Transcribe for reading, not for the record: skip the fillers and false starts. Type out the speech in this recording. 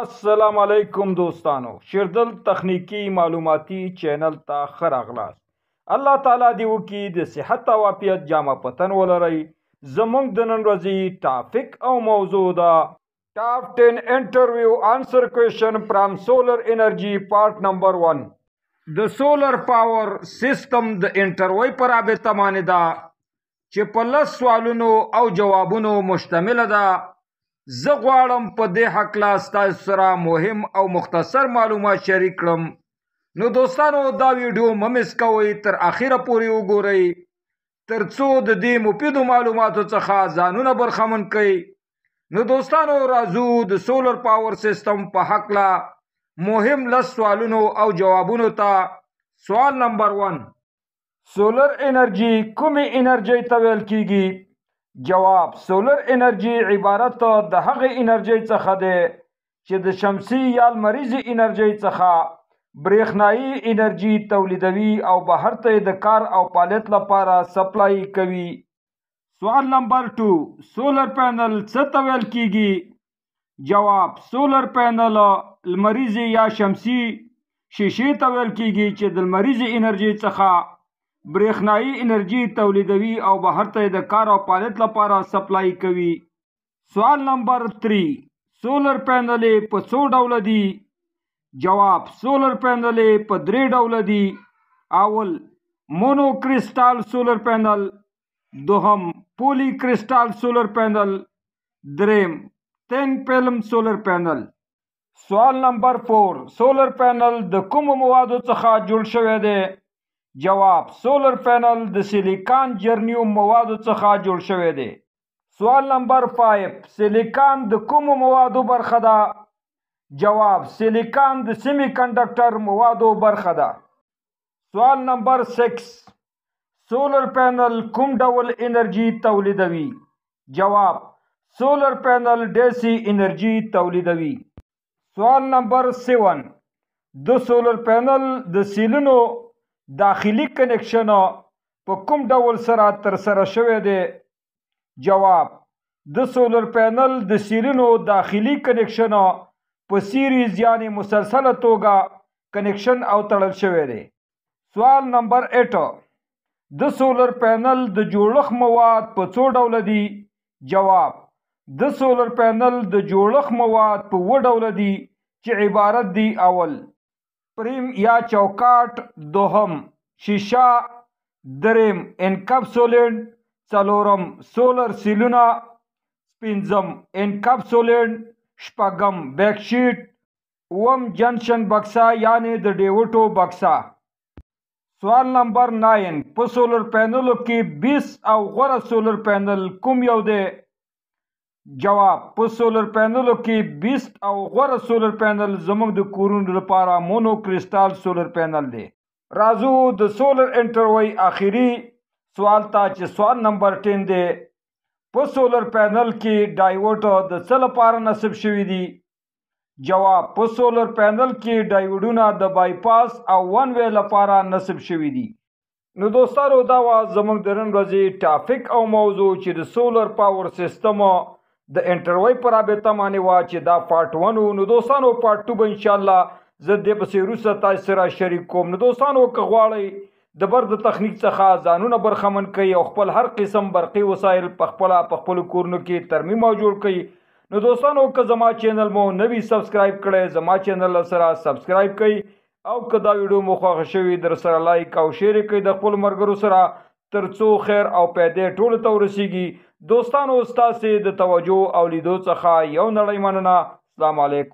السلام علیکم دوستانو، شیردل تخنیکی معلوماتي چینل ته ښه راغلاست. الله تعالی دې وکړي د صحت او عافیت جامه په تن ولرئ. زموږ د نن ورځې topic او موضوع ده top 10 interview answer question from solar energy part number 1. د solar power system د انټرویو په رابطه باندې ده چې په 10 سوالونو او جوابونو مشتمله ده. زه غواړم په دې هکله ستاسو سره مهم او مختصر معلومات شریک کړم. نو دوستانو، دا ویډیو مه miss کوئ، تر اخره پورې وګورئ تر څو د دې مفیدو معلوماتو څخه ځانونه برخمن کړئ. نو دوستانو، راځو د solar power system په هکله مهم 10 سوالونو او جوابونو ته. سوال نمبر 1، solar انرژي کومې انرژۍ ته ویل کیږي؟ جواب: سولر انرژي عبارت د هغې انرژۍ څخه دی چې د شمسي یا لمریزې انرژۍ څخه برېښنايي انرژي تولیدوي او بهر ته یې د کار او فعالیت لپاره supply کوي. سوال نمبر 2، solar panel څه ته ویل کیږي؟ جواب: solar panel لمریزې یا شمسي شیشې ته ویل کیږي چې د لمریزې انرژۍ څخه برېښنايي انرژي تولیدوي او بهر ته یې د کار او فعالیت لپاره supply کوي. سوال نمبر 3، solar پینلې په څو ډوله دي؟ جواب: سولر پینلې په 3 ډوله دي. اول mono crystal solar panel، دوهم poly crystal solar panel، دریم thin film solar panel. سوال نمبر 4، solar panel د کومو موادو څخه جوړ شوی دی؟ جواب: solar panel د سیلیکان جرنیوم موادو څخه جوړ شوی دی. سوال نمبر 5، سیلیکان د کومو موادو برخه ده؟ جواب: سیلیکان د سیمی کنډکټر موادو برخه ده. سوال نمبر 6، solar panel کوم ډول انرژي تولیدوي؟ جواب: solar panel DC انرژي تولیدوي. سوال نمبر 7، د solar panel د سیلونو داخلي connection په کوم ډول سره ترسره شوی دی؟ جواب: د solar panel د سیلونو داخلي connection په series یعنی مسلسله توګه connection او تړل شوی دی. سوال نمبر 8، د solar panel د جوړښت مواد په څو ډوله دي؟ جواب: د solar panel د جوړښت مواد په 7 ډوله دي چې عبارت دي: اول فریم یا چوکاټ، دوهم شیشه، دریم انکپسولینټ، څلورم سولر سیلونه، پنځم انکپسولینټ، شپږم backsheet، اووم junction بکسه یعنی د ډیوټو بکسه. سوال نمبر 9، په سولر پینلو کې 20 او غوره solar panel کوم یو دی؟ جواب: په سولر پینلو کې 20 او غوره solar panel زموږ د کورونو لپاره mono crystal solar panel دی. راځو د solar interview اخیری سوال ته چې سوال نمبر 10 دی. په solar panel کې diode د څه لپاره نصب شوي دي؟ جواب: په solar panel کې ډایوډونه د bypass او one way لپاره نصب شوي دي. نو دوستانو، دا وه زموږ د نن ورځې topic او موضوع چې د solar power system د انټرویو په رابطه باندې وه چې دا part 1 و. نو دوستانو، part 2 به انشاءالله زه دې پسې وروسته تاسو سره شریک کوم. نو دوستانو، که غواړئ د برق د تخنیک څخه ځانونه برخمن کړئ او خپل هر قسم برقي وسایل په خپله په خپلو کورونو کې ترمیم او جوړ کړئ، نو دوستانو که زما چینل مو نه وي subscribe کړی، زما چینل سره subscribe کړئ او که دا ویډیو مو خوښه شوي در سره like او share یې کړئ د خپلو ملګرو سره تر څو خیر او پیدې ټولو ته ورسیږي. دوستانو، ستاسې د توجه او لیدو څخه یو نړۍ مننه. السلام علیکم.